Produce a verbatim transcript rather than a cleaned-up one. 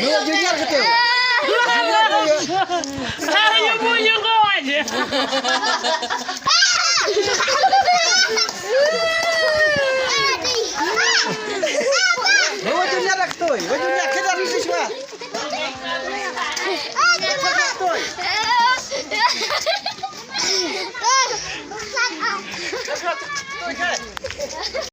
Lu junior gitu. Saya punya kau aja. Lu junior lah ketui. Lu junior kita di sini semua. Ketui.